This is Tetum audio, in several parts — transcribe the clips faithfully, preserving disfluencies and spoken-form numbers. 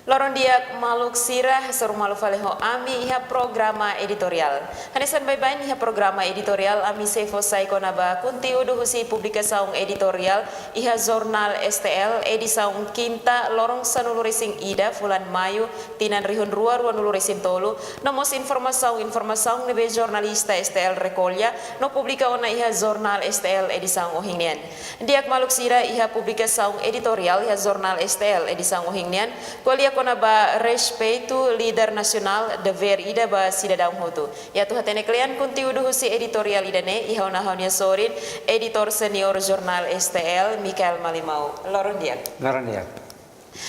Loron di'ak maluk sira, hasoru malu fali ho ami iha programa editoriál. Hanesan baibain iha programa editoriál ami sei fó sai kona-ba konteúdu husi publikasaun editoriál iha jornál S T L edisaun kinta loron sanulu resin ida fulan Maiu tinan rihun rua rua-nulu resin tolu, no mós informasaun-informasaun ne'ebé jornalista S T L rekolla no publika ona iha jornál S T L edisaun ohin nian. Di'ak maluk sira, iha publikasaun editoriál iha jornál S T L edisaun ohin nian, ko'alia kona-ba respeitu líder nasionál, devér ida ba sidadaun hotu. Atu hatene kle'an konteúdu husi editoriál ida-ne'e, iha ona ha'u-nia sorin, editór seniór jornál S T L, Mikael Malimau. Loron di'ak. Loron di'ak.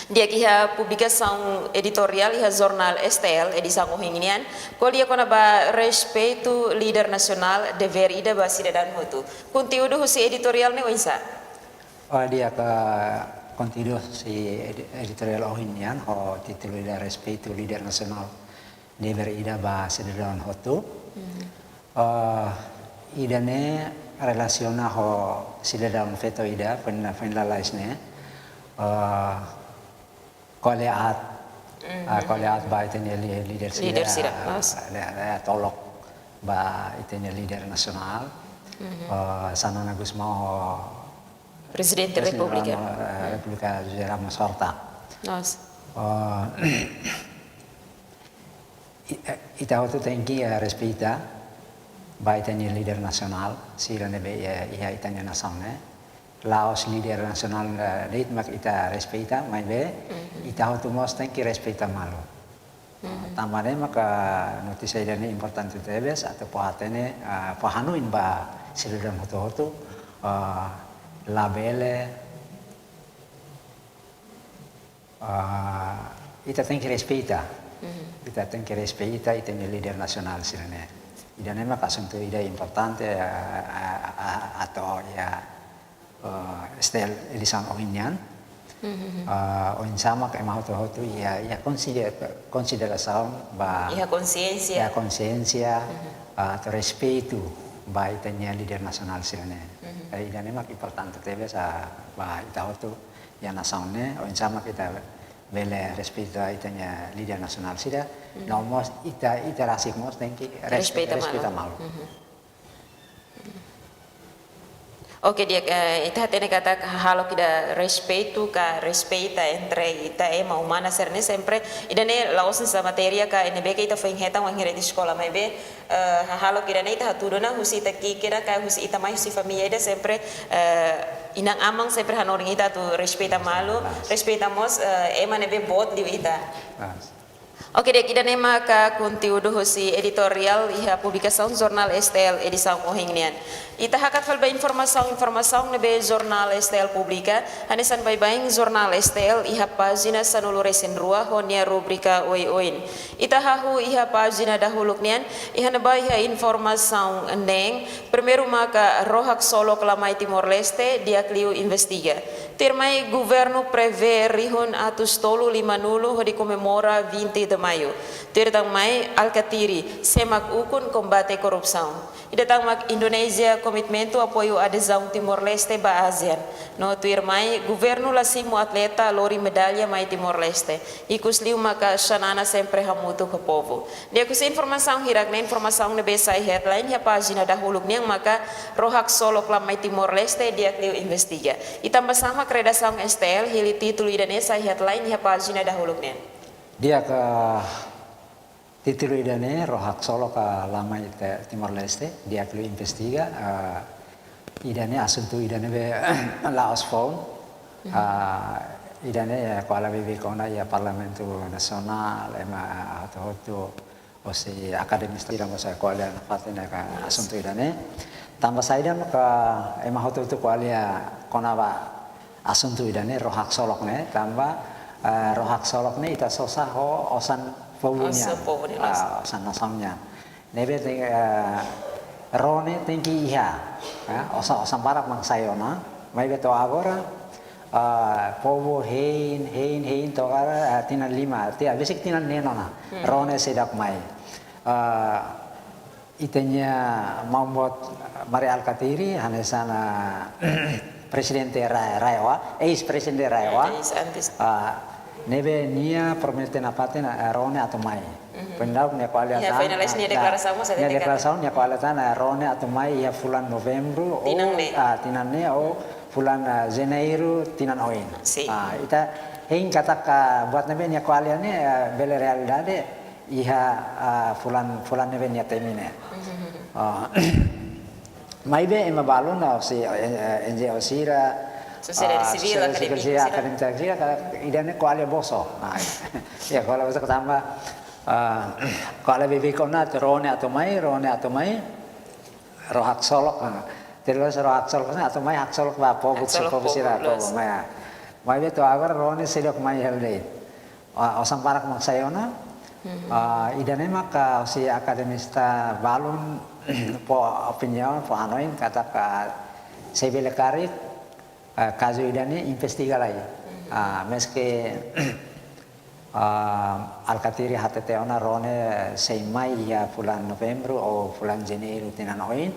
Di'ak, iha publikasaun editoriál iha jornál S T L edisaun ohin nian, ko'alia kona-ba respeitu líder nasionál, devér ida ba sidadaun hotu. Konteúdu husi editoriál ne'e oinsá? Oh, di'ak, konteúdu husi edi-, editoriál ohin nian ho títulu ida respeitu líder nasionál, devér ida ba sidadaun hotu. Mhm. Eh, ida-ne'e relasiona ho sidadaun feto ida, foin, foin lalais ne'e. Eh, ko'alia aat, Mhm. ah, ko'alia aat ba ita-nia li-, líder sira, Líder sira, ah, mas. le-, le-, tolok ba ita-nia líder nasionál. Mhm. Eh, Xanana Gusmão, Prezidente Prezidente Repúblika. Ramos, eh, Repúblika José Ramos Horta. Mas. Eh, I-, eh, ita hotu tenke, eh, respeita ba ita-nia líder nasionál, sira ne'ebé, eh, iha ita-nia nasaun ne'e. La'ós líder nasionál, eh, de'it mak ita respeita, maibé Mhm. ita hotu mós tenke respeita malu. Mhm. Tanba ne'e maka notísia ida-ne'e importante tebes, atu fó hatene, eh, fó hanoin ba sidadaun hotu-hotu, eh, labele Ah, ita tenke respeita. Mhm. Ita tenke respeita ita-nia líder nasionál sira-ne'e. Ida-ne'e maka asuntu ida importante, ah, ah, ah, atu iha, eh, S T L edisaun ohin nian. Mhm. Ah, oinsá mak ema hotu-hotu iha, iha konsidera-, konsiderasaun ba Iha konsiénsia. iha konsiénsia, Mhm. ah, atu respeitu ba ita-nia líder nasionál sira-ne'e. Mhm. Eh, ida-ne'e mak importante tebes, ah, ba ita hotu iha nasaun ne'e, oinsá mak ita bele respeita ita-nia líder nasionál sira, Mhm. no mós ita, ita rasik mós tenke respe-, Respeita malu. respeita malu. Mhm. Oke, di'ak, eh, ita hatene katak hahalok ida respeitu ka respeita entre ita ema umana sira-ne'e sempre, ida-ne'e la'ós hanesan matéria ka ne'ebé ke ita foin hetan wainhira ita eskola, maibé eh, hahalok ida-ne'e ita hatudu ona husi ita ki'ik ida ka husi ita mai husi família ida sempre, eh, inan-aman sempre hanorin ita atu respeita malu, Mas. respeita mós, eh, ema ne'ebé boot liu ita. Mas. Oke, di'ak, ida-ne'e maka konteúdu husi editoriál iha publikasaun jornál S T L edisaun ohin nian. Ita hakat fali ba informasaun-informasaun ne'ebé jornál S T L publika, hanesan baibain jornál S T L iha pájina sanulu resin rua ho nia rubrika oioin. Ita hahú iha pájina dahuluk nian, iha ne'ebá iha informasaun neen, primeiru maka ró haksolok la mai Timor-Leste, di'ak liu investiga. Tuirmai governu prevee rihun atus tolu lima-nulu hodi komemora vinte de Maio. Tuir tan mai Alkatiri, sé mak ukun kombate korrupsaun. Ida tan mak Indonézia komitmentu apoiu adezaun Timor-Leste ba ASEAN. No tuirmai, governu la simu atleta lori medalla mai Timor-Leste. Ikus liu maka Xanana sempre hamutuk ho povu. Di'ak, husi informasaun hirak-ne'e, informasaun ne'ebé sai headline iha pájina dahuluk nian maka ró haksolok la mai Timor-Leste, di'ak liu investiga. I tanbasá mak redasaun S T L hili títulu ida-ne'e sai headline iha pájina dahuluk nian? Di'ak, títulu ida-ne'e, ró haksolok la mai Te-, Timor-Leste, di'ak liu investiga, eh, ida-ne'e asuntu ida-ne'e be la'ós foun. Mhm. Ah, ida-ne'e, eh, ko'alia bebeik ona iha Parlamentu Nasionál, ema, eh, hotu-hotu, hosi akademisi sira mós ko'alia nafatin ona ka Yes. asuntu ida-ne'e. Tanba saida maka ema hotu-hotu ko'alia kona-ba asuntu ida-ne'e, ró haksolok ne'e, tanba, eh, ró haksolok ne'e ita sosa ho osan povu nian. Osan povu nian, Ah, osan nasaun nian. Ne'ebé tenke, eh, ró ne'e tenke iha, eh, osan, osan barak mak sai ona, maibé to'o agora, eh, povu hein, hein, hein, to'o agora, eh, tinan lima, ti-, besik tinan neen ona, Hmm. ró ne'e seidauk mai. Eh, Ita-nia maun boot Mari Alkatiri, hanesan, ah, Prezidente RAEOA, eis-prezidente RAEOA. Eis antes. Ah, Ne'ebé nia promete nafatin, eh, ró ne'e atu mai. Foin daudauk nia ko'alia tan, finalize nia deklarasaun mós nia deklarasaun nia ko'alia tan, eh, ró ne'e atu mai iha fulan Novembru, tinan ne'e. Ah, tinan ne'e, ou fulan, ah, Janeiru tinan oin. Sin. Ah, ita hein katak buat ne'ebé nia ko'alia ne'e, eh, bele realidade iha, ah, fulan, fulan ne'ebé nia temi ne'e. Ah, maibé ema balun, ah, husi, eh, eh, N G O sira, sosiedade sivíl, sosiedade sivíl, akadémiku sira, akadémiku sira, ka ida-ne'e ko'alia boso. Ah, ya, ko'alia boso tanba, ah, ko'alia beibeik ona, ró ne'e atu mai, ró ne'e atu mai, ró haksolok, ah. Terus ró haksolok ne'e atu mai haksolok ba povu, povu sira, povu, loos. Maibé to'o agora ró ne'e seidauk mai hela de'it. Ah, osan barak mak sai ona. Ah, ida-ne'e maka husi akademista balun fó opiniaun, fó hanoin katak sei bele karik, ah, kazu ida-ne'e investiga lai. Ah, meski, ah, Alkatiri hatete ona ró ne'e sei mai iha fulan Novembru ou fulan Janeiru tinan oin,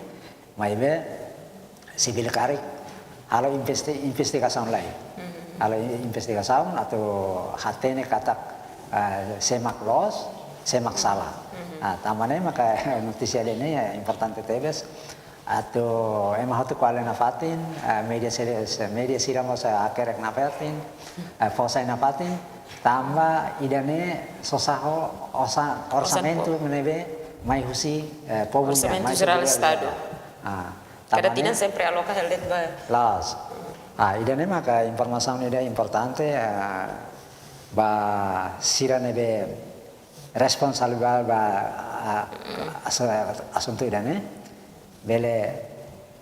maibé sei bele karik halo investi-, investigasaun lai. Halo i-, investigasaun atu hatene katak, ah, sé mak loos, sé mak sala. Ah, tanba ne'e maka notísia ida-ne'e importante tebes. Atu ema hotu ko'alia nafatin, ah, média sira, média sira mós hakerek nafatin, ah, fó sai nafatin, tanba ida-ne'e sosa ho osa-, osan orsamentu povu. Ne'ebé mai husi, eh, povu nian, orsamentu mai husi jerál povu nian. Estadu. Ah, tanba ne'e sempre aloka hela de'it ba. Loos. Ah, ida-ne'e maka informasaun ida importante, ah, ba sira ne'ebé responsavel ba, ah, as-, asuntu ida-ne'e. Bele,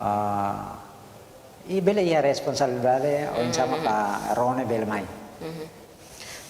ah, i bele iha responsabilidade oinsá maka ró ne'e bele mai.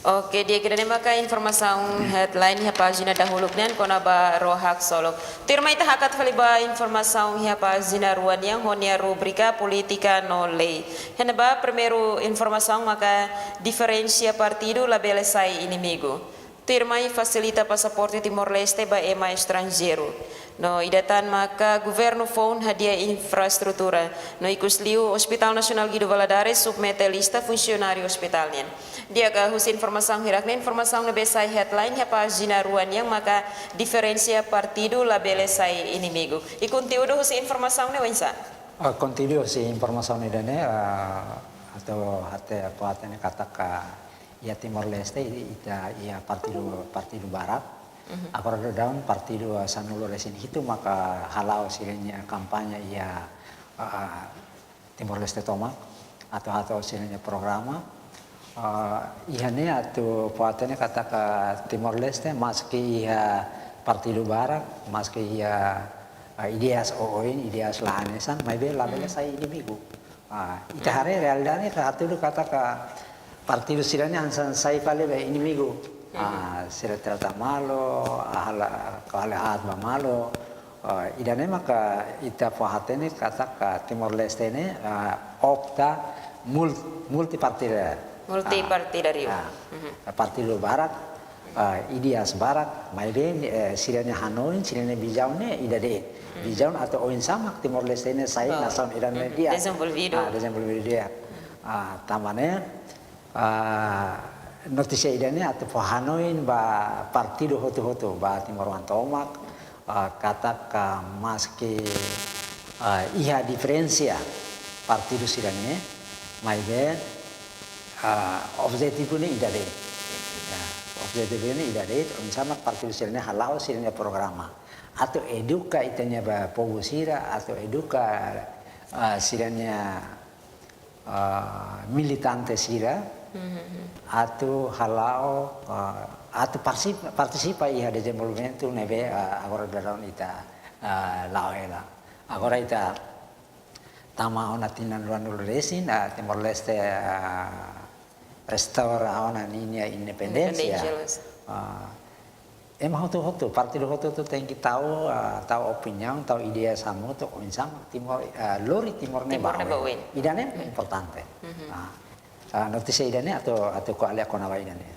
Oke, di'ak, ida-ne'e maka informasaun headline iha pájina dahuluk nian kona-ba ró haksolok. Tuirmai ita hakat fali ba informasaun iha pájina rua nian ho nia rubrika polítika no lei. Iha ne'ebá primeiru informasaun maka diferensia partidu labele sai inimigu. Tuirmai fasilita pasaporte Timor-Leste ba ema estranjeiru. No ida tan maka governu foun hadi'a infraestrutura. No ikusliu Hospital Nasionál Guido Valadares submete lista funsionáriu ospitál nian. Di'ak, husi informasaun hirak-ne'e, informasaun ne'ebé sai headline iha pájina rua nian maka diferensia partidu labele sai inimigu. I konteúdu husi informasaun ne'e oinsá? Ah, konteúdu husi informasaun ida-ne'e, ah, atu hatete, atu hatene katak iha Timor-Leste, ita iha partidu, partidu barak. Agora daudaun partidu, ah, sanulu-resin-hitu maka hala'o sira-nia kampaña iha, ah, Timor-Leste tomak, atu hato'o sira-nia programa. Ah, iha ne'e atu fó-hatene katak Timor-Leste, maski iha partidu barak, maski iha, ah, ideias oioin, ideias la hanesan, maibé labele sai inimigu. Ah, ita haree realidade ita hatudu katak partidu sira-ne'e hanesan sai fali ba inimigu. Ah, sira trata malu, halo, halo aat ba malu. Ah, ida-ne'e maka ita fó-hatene katak Timor-Leste ne'e, ah, opta mul-, multipartidáriu. Multipartidáriu. Ah, partidu barak, ah, ideias barak, maibé, eh, sira-nia hanoin, sira-nia vizaun ne'e ida de'it. Vizaun atu oinsá mak Timor-Leste ne'e sai nasaun ida ne'e di'ak. Dezenvolvidu. Ah, dezenvolvidu di'ak. Ah, tanba ne'e, ah, notísia ida-ne'e atu fó hanoin ba partidu hotu-hotu, ba timoroan tomak, ah, katak maski, ah, iha diferensia partidu sira-ne'e, maibé, ah, objetivu ne'e ida de'it. Ya, objetivu ne'e ida de'it, oinsá mak partidu sira-ne'e hala'o sira-nia programa. Atu eduka ita-nia ba povu sira, atu eduka, ah, sira-nia, ah, militante sira, atu hala'o, ah, atu partisipa, partisipa iha dezenvolvimentu ne'ebé, ah, agora daudaun ita, ah, la'o hela. Agora ita tama ona tinan ruanulu-resin, ah, Timor-Leste, ah, restaura ona ninia independénsia. Independénsia, loos. Ah, ema hotu-hotu, partidu hotu-hotu tenke tau, ah, tau opiniaun, tau ideia hamutuk, oinsá mak Timor, ah, lori Timor ne'e ba oin. Timor ne'e ba oin. Ida-ne'e importante. Ah, ah, notísia ida-ne'e atu, atu ko'alia kona-ba ida-ne'e.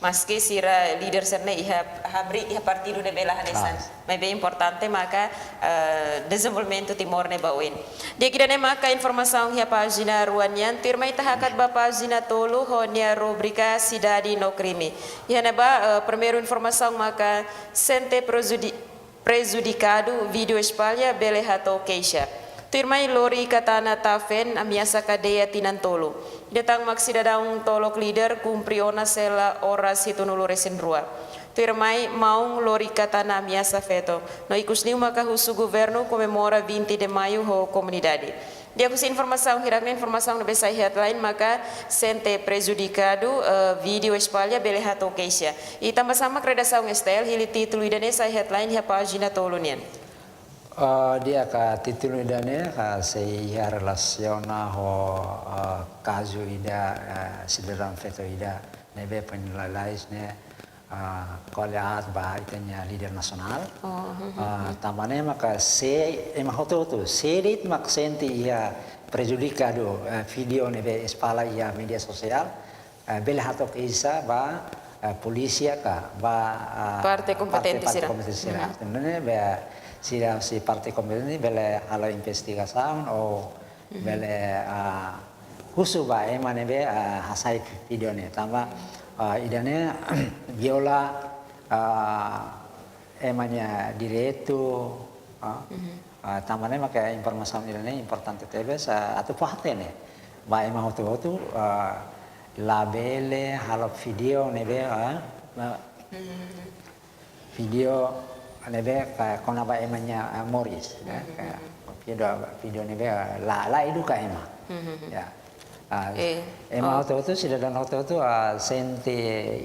Maski sira líder sira-ne'e iha hamriik iha partidu ne'ebé la hanesan. Maibé importante maka, eh, dezenvolvimentu Timor ne'e ba oin. Di'ak, ida-ne'e maka informasaun iha pájina rua nian. Tuirmai ita hakat ba pájina tolu ho nia rubrika Sidade no Krime. Iha ne'ebá, eh, primeiru informasaun maka sente prejudi-, prejudikadu, vídeo espalla bele hato'o keixa. Tuirmai lori katana Tafen ameasa kadeia tinan tolu. Ida tan mak sidadaun tolok líder kumpre ona sela oras hitunulu resin rua. Tuirmai maun lori katana ameasa feto. No ikus liu maka husu governu komemora vinte de Maio ho komunidade. Di'ak, husi informasaun hirak-ne'e, informasaun ne'ebé sai headline maka sente prejudikadu, eh, vídeo espalla bele hato'o keixa. I tanbasá mak redasaun S T L hili títulu ida-ne'e sai headline iha pájina tolu nian? Ah, di'ak, títulu ida-ne'e, ah, sei iha relasiona ho, ah, kazu ida, ah, sidadaun feto ida ne'ebé foin lalais ne'e, ah, ko'alia aat ba ita-nia líder nasionál. Oh, mhm. Ah, tanba ne'e maka sé, ema hotu-hotu, sé de'it mak sente iha prejudikadu, eh, vídeo ne'ebé espalla iha média sosiál, eh, bele hato'o keixa ba, eh, polísia ka ba, ah, parte kompetente sira. Parte kompetente sira. Mhm. Ne'e be sira husi parte kompetente bele halo investigasaun ou bele, ah, husu ba ema ne'ebé, ah, hasai vídeo ne'e. Tanba, ah, ida-ne'e viola, ah, ema nia direitu, ah, ah, tanba ne'e maka informasaun ida-ne'e importante tebes, ah, atu fó-hatene ba ema hotu-hotu, ah, labele halo vídeo ne'ebé, ah, ah, vídeo ne'ebé ka kona-ba ema nia, ah, moris, ya, ka vídeo, vídeo ne'ebé, ah, la, la eduka ema. Ya. Ah, ema hotu-hotu, sidadaun hotu-hotu, ah, sente,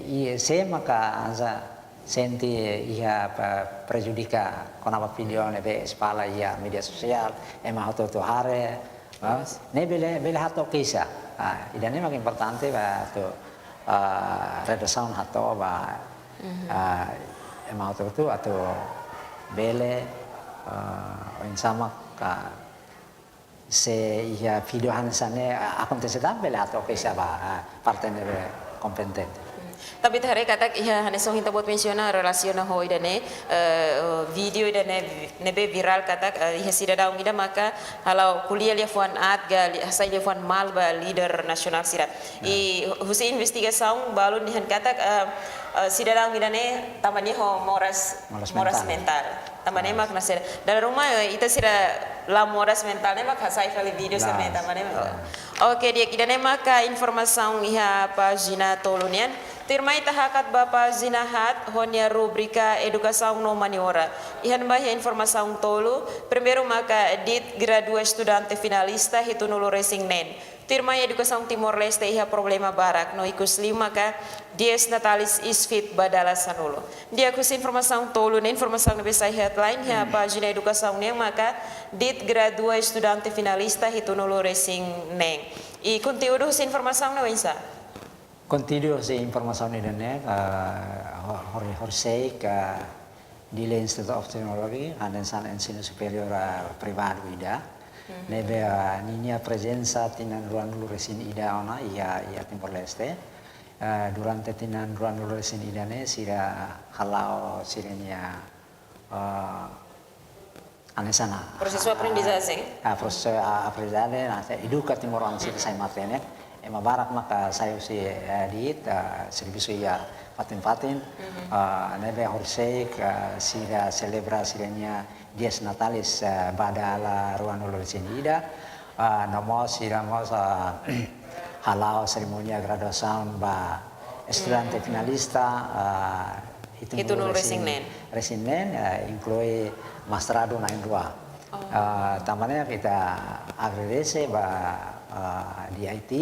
i sé maka hanesan sente iha, ah, prejudika kona-ba vídeo ne'ebé espalla iha média sosiál, ema hotu-hotu haree, ah, ne'e bele, bele hato'o keixa. Ah, ida-ne'e mak importante ba atu, ah, redasaun hato'o ba, ah, ema hotu-hotu atu bele, ah, oinsá mak, ah, se iha vídeo hanesan ne'e, ah, akontese tan bele hato'o keixa ba, ah, parte ne'ebé kompetente. Hmm. Tanba ita haree katak iha hanesan ohin ita-boot mensiona relasiona ho ida-ne'e, eh, vídeo ida-ne'e ne'ebé virál katak, eh, iha sidadaun ida maka halo ko'alia liafuan aat ka li-, hasai liafuan malu ba líder nasionál sira. Ya. I husi investigasaun balun dehan katak, eh, eh, sidadaun ida-ne'e tanba nia ho moras, moras mentál. Moras mentál. Tanba ne'e mak nasida. Dala ruma, eh, ita sira la moras mentál ne'e mak hasai fali vídeo sira-ne'e tanba ne'e mak. Oke, di'ak, ida-ne'e maka informasaun iha pájina tolu nian. Tuirmai ita hakat ba pájina haat ho nia rubrika Edukasaun no Humaniora. Iha ne'ebá iha informasaun tolu, primeiru maka dit gradua estudante finalista hitunulu resin neen. Tuirmai edukasaun Timor-Leste iha problema barak no ikus liu maka dies natalis isfit ba dala sanulu. Di'ak, husi informasaun tolu ne'e, informasaun ne'ebé sai headline iha pájina edukasaun nian maka dit gradua estudante finalista hitunulu resin neen. I konteúdu husi informasaun ne'e oinsá? Konteúdu husi informasaun ida-ne'e, eh, ho-, hori-, horisehik, eh, Dili Institute of Technology, hanesan ensinu superiór, eh, privadu ida. Mhm. Ne'ebé, eh, ninia prezensa tinan ruanulu resin ida ona iha, iha Timor-Leste. Eh, durante tinan ruanulu resin ida ne'e sira hala'o sira-nia, eh, hanesan, ah, prosesu aprendizajen. Ah, prosesu, ah, aprendizajen, hanesan eduka timoroan sira sai matenek. Ema barak maka sai husi, eh, dit, eh, servisu iha fatin-fatin. Mhm. Ah, ne'ebé horisehik, ah, sira selebra sira-nia dies natalis, eh, ba dala ruanulu resin ida. Ah, no mós sira mós, ah, hala'o serimónia graduasaun ba estudante finalista, ah, hitunulu resin neen. Hitunulu resin neen. Resin neen, eh, inklui mestradu na'in-rua. Oh. Eh, tanba ne'e ita agradese ba, eh, D I T,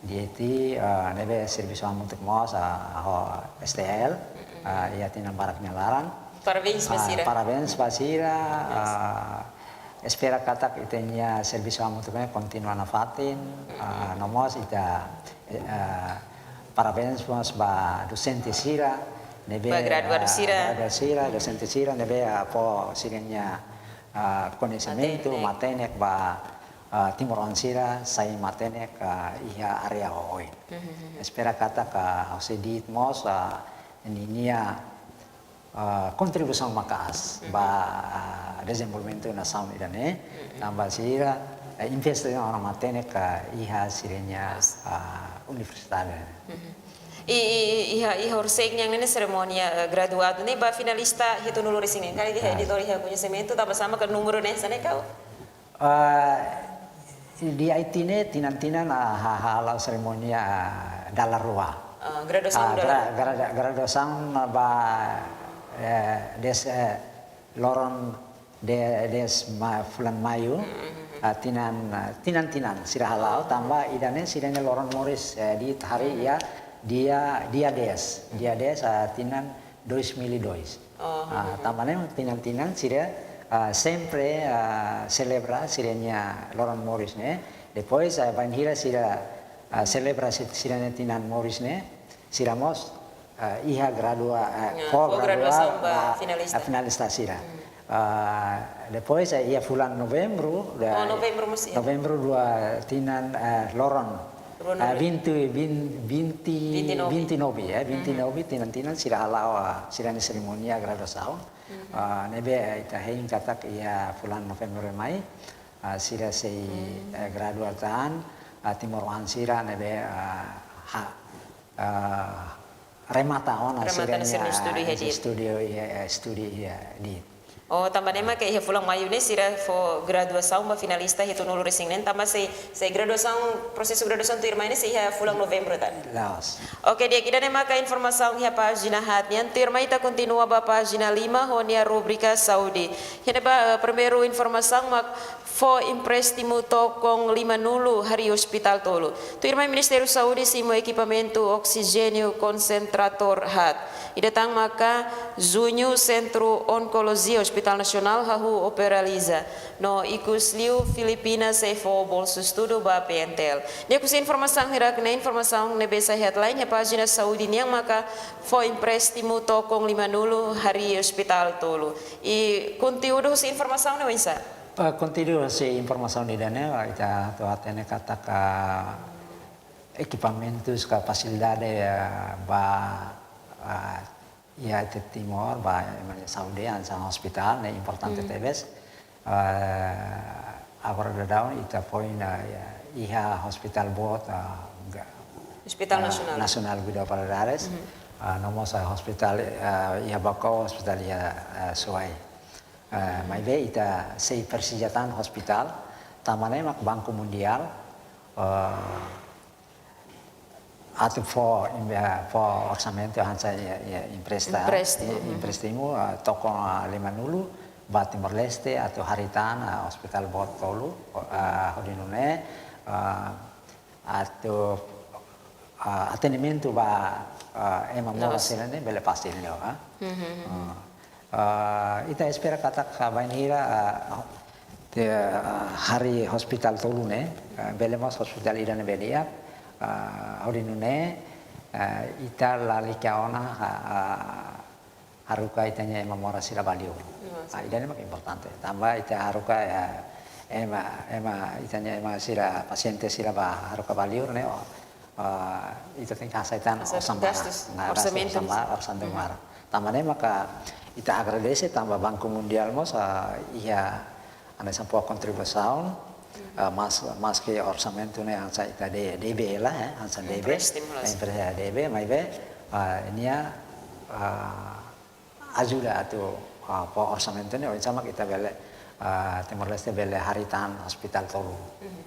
D I T, eh, ne'ebé servisu hamutuk mós, eh, ho S T L, eh, iha tinan barak nia laran. Parabéns ba sira. Parabéns ba sira, eh, espera katak ita-nia servisu hamutuk ne'e kontinua nafatin, eh, no mós ita, eh, parabéns mós ba dosente sira, ne'ebé, ba graduadu, eh, sira. Graduadu sira, dosente sira, ne'ebé, eh, fó sira-nia, eh, koñesimentu, matenek, matenek ba, ah, timoroan sira sai matenek iha área oioin. Espera katak, ah, husi di'ak mós, ah, ninia, ah, kontribuisaun maka'as ba, ah, dezenvolvimentu nasaun ida-ne'e, tanba sira, eh, investe ona matenek iha sira-nia, ah, universidade. I, i, i, iha, iha horisehik nian ne'e serimónia, eh, graduadu ne'e ba finalista hitunulu-resin-neen. Karik iha editór iha koñesimentu, tanba sá maka númeru ne'e hanesan ne'e ka? Ah, di Haiti ne'e tinan-tinan, ah, ha, hala'o serimónia, ah, dala rua. Ah, graduasaun Ah, dala gra-, gra-, graduasaun ba, eh, des, eh, loron de, des ma-, fulan Maiu, ah, tinan, ah, tinan-tinan sira hala'o, tanba ida-ne'e sira-nia loron moris, eh, di'ak harii iha dia, dia dez, dia dez, ah, tinan dois mil e dois. Oh, ah, tanba ne'e tinan-tinan sira, ah, sempre, ah, selebra sira-nia loron moris ne'e. Depois, ah, bainhira sira, ah, selebra si-, sira-nia tinan moris ne'e, sira mós, ah, iha gradua, ah, Ya, fó fó gradua graduasaun ba ba, finalista. ah, finalista sira. Ah, depois, eh, iha fulan Novembru, Oh, Novembru mós iha. Novembru dua tinan, eh, loron. Rua Ah, nulu. vinte, vin-, vinte, Vinte nove. vinte nove, eh, vinte nove, tinan-tinan sira hala'o, ah, sira-nia serimónia graduasaun. Ah, ne'ebé, eh, ita hein katak iha fulan Novembru mai, ah, sira sei, eh, gradua tan, ah, timoroan sira ne'ebé, ah, ha, ah, remata ona Remata sira-nia sira-nia estudu iha di'ak. estudu iha, estudu iha di'ak. Oh, tanba ne'e maka iha fulan Maiu ne'e sira fó graduasaun ba finalista hitunulu-resin-neen, tanba sei, sei graduasaun, prosesu graduasaun tuirmai ne'e sei iha fulan Novembru tan. Loos. Oke, di'ak, ida-ne'e maka informasaun iha pájina haat nian, tuirmai ita kontinua ba pájina lima ho nia rubrika saúde. Iha ne'ebá, eh, primeiru informasaun mak fó empréstimu tokon limanulu harii ospitál tolu. Tuirmai Ministériu Saúde simu ekipamentu oksijéniu konsentratór haat. Ida tan maka Juñu Sentru Onkolojia Ospitál Nasionál hahú operaliza. No ikus liu Filipina sei fó bolsu estudu ba P N T L. Di'ak, husi informasaun hirak-ne'e, informasaun ne'ebé sai headline iha pájina saúde nian maka fó empréstimu tokon limanulu harii ospitál tolu. I konteúdu husi informasaun ne'e oinsá? Ah, konteúdu husi informasaun ida-ne'e, ah, ita atu hatene katak ekipamentus ka fasilidade, ah, ba, ah, iha ita Timor, ba, eh, saúde, hanesan ospitál, ne'e importante tebes. Ah, agora daudaun ita foin, ah, iha, iha ospitál boot, ah, ga-, Ospitál ah, Nasionál. Nasionál Guido Valadares. Ah, no mós, ah, ospitál, ah, iha Baucau, ospitál iha, ah, Suai. Ah, maibé ita sei presiza tan ospitál, tanba ne'e mak Banku Mundiál, ah, atu fó, im-, ah, fó orsamentu hanesan, ya, ya, empresta, Empréstimu, i-, mhm. empréstimu, ah, tokon, ah, limanulu ba Timor-Leste atu harii tan, ah, ospitál boot tolu, ah, hodi nune'e, ah, atu, ah, atendimentu ba, ah, ema moras Loos. sira-ne'e bele fasil liu, ah. Mhm, mhm. Ah, ah, ita espera katak bainhira, ah, te, ah, harii ospitál tolu ne'e, ah, bele mós ospitál ida ne'ebé di'ak, ah, hodi nune'e, ah, ita lalika ona, ah, ah, haruka ita-nia ema moras sira ba liur. Loos. Ah, ida-ne'e mak importante. Tanba ita haruka, ya, ema, ema, ita-nia ema sira, pasiente sira ba haruka ba liur ne'e, oh, ah, ita tenke hasai tan Hasai osan barak. gastus, Nah, gastus orsamentu. osan ba-, orsamentu Mhm. barak. Tanba ne'e maka ita agradese tanba Banku Mundiál mós, ah, iha hanesan fó kontribuisaun, ah, mas, maski orsamentu ne'e hanesan ita de-, debe hela, eh, hanesan debe. Empréstimu, loos. Empresta debe, maibé, ah, nia, ah, ajuda atu, ah, fó orsamentu ne'e, oinsá mak ita bele, ah, Timor-Leste bele harii tan ospitál tolu. Mhm.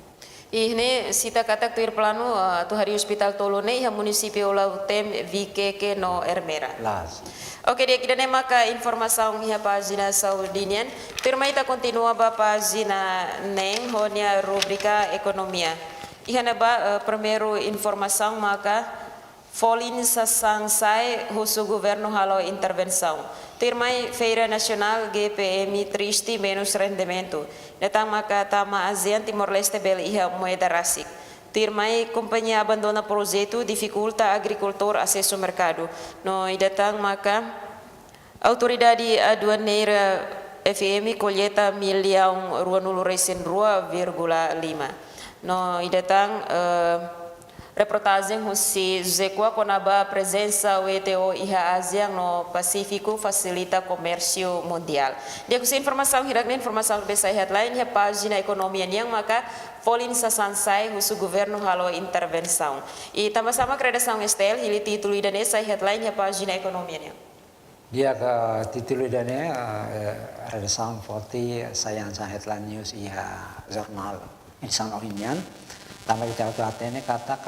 I ne'e sita katak tuir planu, ah, atu harii ospitál tolu ne'e iha munisípiu Lautém, Viqueque no Ermera. Loos. Oke, di'ak, ida-ne'e maka informasaun iha pájina saúde nian. Tuirmai ita kontinua ba pájina neen ho nia rubrika ekonomia. Iha ne'ebá, eh, primeiru informasaun maka folin sasán sa'e husu governu halo intervensaun. Tuirmai Feira Nasionál G P M triste menus rendimentu. Ida tan maka tama ASEAN Timor-Leste bele iha moeda rasik. Tuirmai kompañia abandona projetu difikulta agrikultór asesu merkadu. No ida tan maka Autoridade Aduaneira F M kolleita millaun ruanulu-resin-rua vírgula lima. No ida tan, eh, reportajen husi José Kua kona-ba prezensa W T O iha ASEAN no Pasífiku fasilita komérsiu mundiál. Di'ak, husi informasaun hirak-ne'e, informasaun ne'ebé sai headline iha pájina ekonomia nian maka folin sasán sa'e husu governu halo intervensaun. I tanbasá mak redasaun S T L hili títulu ida-ne'e sai headline iha pájina ekonomia nian? Di'ak, títulu ida-ne'e, eh, redasaun foti sai hanesan headline news iha jornál edisaun ohin nian. Tanba ita hotu hatene katak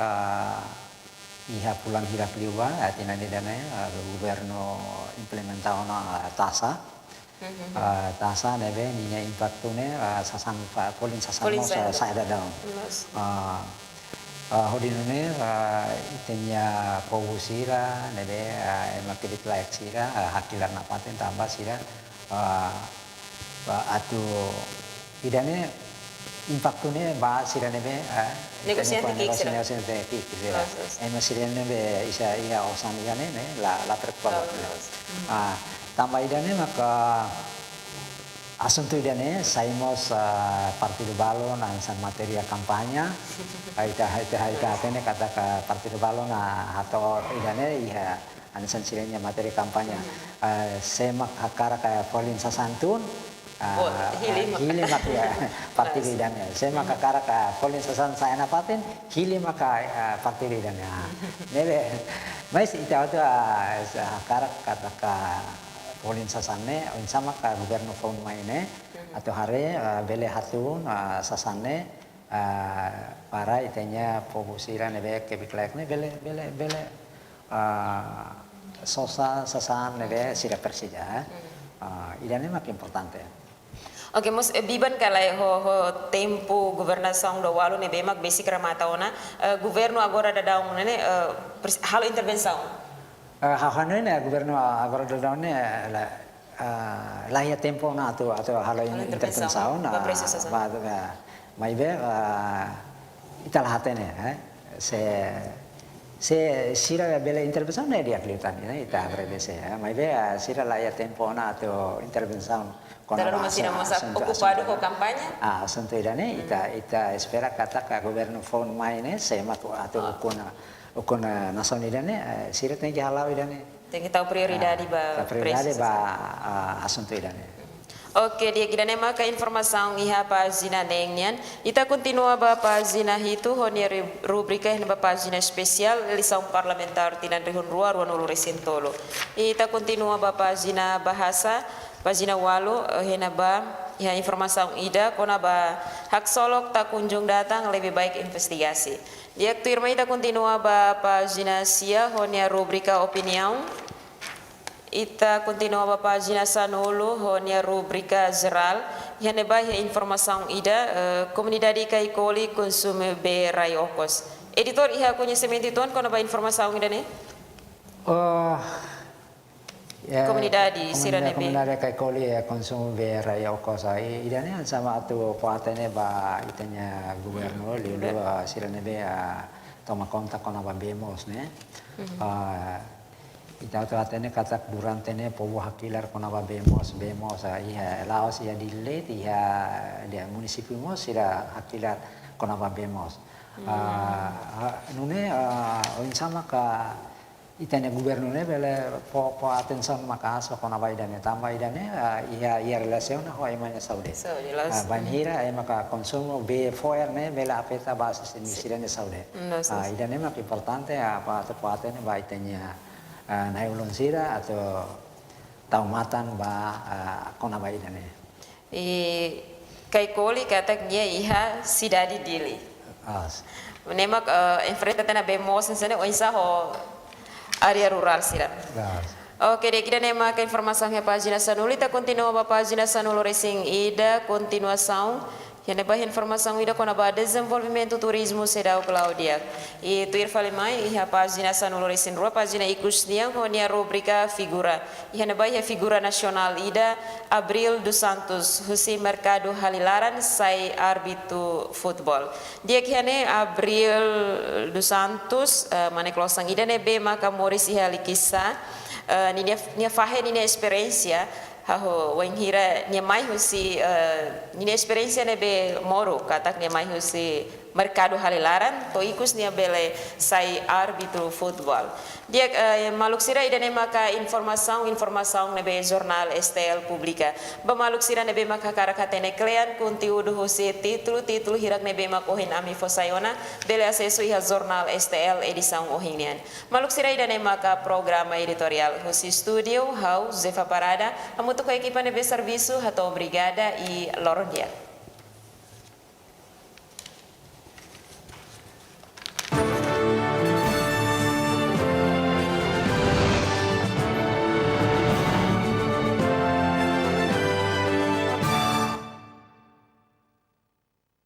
iha fulan hirak liubá, eh, tinan ida-ne'e, eh, governu implementa ona, eh, taxa. Mhm. Eh, taxa ne'ebé ninia impaktu ne'e, eh, sasán fa-, folin sasán Folin mós, sasán. eh, sa'e daudaun. Loos. Eh, eh, hodi nune'e, eh, ita-nia povu sira ne'ebé, eh, ema kbiit-laek sira, eh, hakilar nafatin tanba sira, eh, ba atu ida-ne'e impaktu ne'e ba sira ne'ebé, eh, Negosiante ita-nia ki'ik sira. Negosiante ki'ik sira. Loos, loos. Ema sira ne'ebé iha, iha osan ida-ne'e, ne'e la, la preokupa Loos, ba. Loos. Mhm. Ah, tanba ida-ne'e maka asuntu ida-ne'e sai mós, ah, partidu balun hanesan matéria kampaña. Ita, ita, ita hatene katak partidu balun, ah, hato'o ida-ne'e iha hanesan sira-nia matéria kampaña. Mhm. Eh, sé mak hakarak, eh, folin sasán tun, ah, Bo-, hili ah, mak. hili mak iha partidu Nice. ida-ne'e. Sé mak Mhm. hakarak, eh, folin sasán sa'e nafatin, hili mak, eh, partidu ida-ne'e. Ah, Mhm. ne'ebé, mais ita hotu, ah, sa-, hakarak katak folin sasán ne'e, oinsá mak governu foun mai ne'e, Mhm. atu haree, eh, bele hatún, eh, sasán ne'e, ah, para ita-nia povu sira ne'ebé kbiit-laek ne'e bele, bele, bele, ah, sosa sasán ne'ebé sira presiza, eh. Hmm. Ah, ida-ne'e mak importante. Oke, mós, eh, biban ka lae ho, ho tempu governasaun dua walu ne'ebé mak besik remata ona, eh, governu agora daudaun ne'e, eh, pres-, halo intervensaun? Eh, ha'u hanoin ne'e governu agora daudaun ne'e, eh, la, ah, la iha tempu ona atu, atu halo in-, Halo intervensaun, intervensaun, ba ah, presu sasán. ba, ba, maibé, ah, ita la hatene, eh. Se, se sira bele intervensaun ne'e di'ak liután, eh, ita agradese, eh. Maibé, ah, sira la iha tempu ona atu intervensaun kona-ba Dala ruma sira asun-, mós asuntu, okupadu asuntu ho ida-ne'e. kampaña. Ah, asuntu ida-ne'e, ita, Hmm. ita espera katak governu foun mai ne'e, sé mak atu Ah. ukun, ukun nasaun ida-ne'e, eh, sira tenke hala'o ida-ne'e. Tenke tau prioridade Ah, ba tau prioridade presu ba, sasán. ah, asuntu ida-ne'e. Oke, di'ak, ida-ne'e maka informasaun iha pájina neen nian. Ita kontinua ba pájina hitu, ho nia ri-, rubrika iha ne'ebá pájina espesiál, eleisaun parlamentár tinan rihun rua, ruanulu-resin-tolu. Ita kontinua ba pájina bahasa, pájina walu, eh, iha ne'ebá, iha informasaun ida, kona-ba haksolok tak kunjung datang, lebih baik investigasi. Di'ak, tuirmai ita kontinua ba pájina sia, ho nia rubrika opiniaun. Ita kontinua ba pájina sanulu, ho nia rubrika jerál. Iha ne'ebá iha informasaun ida, eh, komunidade Caicoli konsumu bee rai-okos. Editór, iha koñesimentu uitoan kona-ba informasaun ida-ne'e? Oh, Ya, Komunidade sira komunida-, ne'ebé. Komunidade Caicoli, eh, konsumu bee rai-okos, ah, i-, ida-ne'e hanesan mak atu fó-hatene ba ita-nia governu, Hmm, liuliu, governu. ah, sira ne'ebé, ah, toma konta kona-ba bee moos ne'e. Mhm. Ah, ita hotu hatene katak durante ne'e povu hakilar kona-ba bee moos, bee moos, ah, iha la'ós iha Dili de'it, iha, iha munisípiu mós sira hakilar kona-ba bee moos. Hmm. Ah, ah, nune'e, ah, oinsá maka ita-nia governu ne'e bele fó, fó atensaun maka'as kona-ba ida-ne'e, tanba ida-ne'e, ah, iha, iha relasiona ho ema nia saúde. Saúde, loos. Ah, bainhira ema ka konsumu bee fo'er ne'e bele afeta ba sistema sira-nia saúde. Loos, Ah, loos. ida-ne'e mak importante, ah, ba atu fó-hatene ba ita-nia, ah, na'i-ulun sira atu tau matan ba, ah, kona-ba ida-ne'e. I Caicoli katak nia iha sidade Dili. As. Ne'e mak, eh, enfrenta tiha ona bee moos hanesan ne'e oinsá ho área rurál sira. As. Oke, di'ak, ida-ne'e mak informasaun iha pájina sanulu, ita kontinua ba pájina sanulu-resin-ida, kontinuasaun. Iha ne'ebá informasaun ida kona-ba dezenvolvimentu turizmu seidauk la'o di'ak. I tuir fali mai, iha pájina sanulu-resin-rua, pájina ikus nian, ho nia rubrika figura. Iha ne'ebá iha figura nasionál ida, Abril dos Santos, husi merkadu Halilaran sai árbitru futeból. Di'ak, iha ne'e Abril dos Santos, eh, mane klosan ida ne'ebé maka moris iha Likisá, eh, ninia, nia fahe ninia esperiénsia, Hahú wainhira nia mai husi, eh, ninia esperiénsia ne'ebé moru, katak nia mai husi merkadu hale'u laran, to'o ikus nia bele sai árbitru futeból. Di'ak, eh, maluk sira, ida-ne'e maka informasaun, informasaun ne'ebé Jornál S T L publika. Ba maluk sira ne'ebé maka hakarak hatene kle'an konteúdu husi títulu, títulu hirak ne'ebé mak ohin ami fó sai ona, bele asesu iha Jornál S T L edisaun ohin nian. Maluk sira, ida-ne'e maka programa editoriál husi estúdiu, ha'u Zefa Parada, hamutuk ho ekipa ne'ebé servisu, hato'o obrigada i loron di'ak.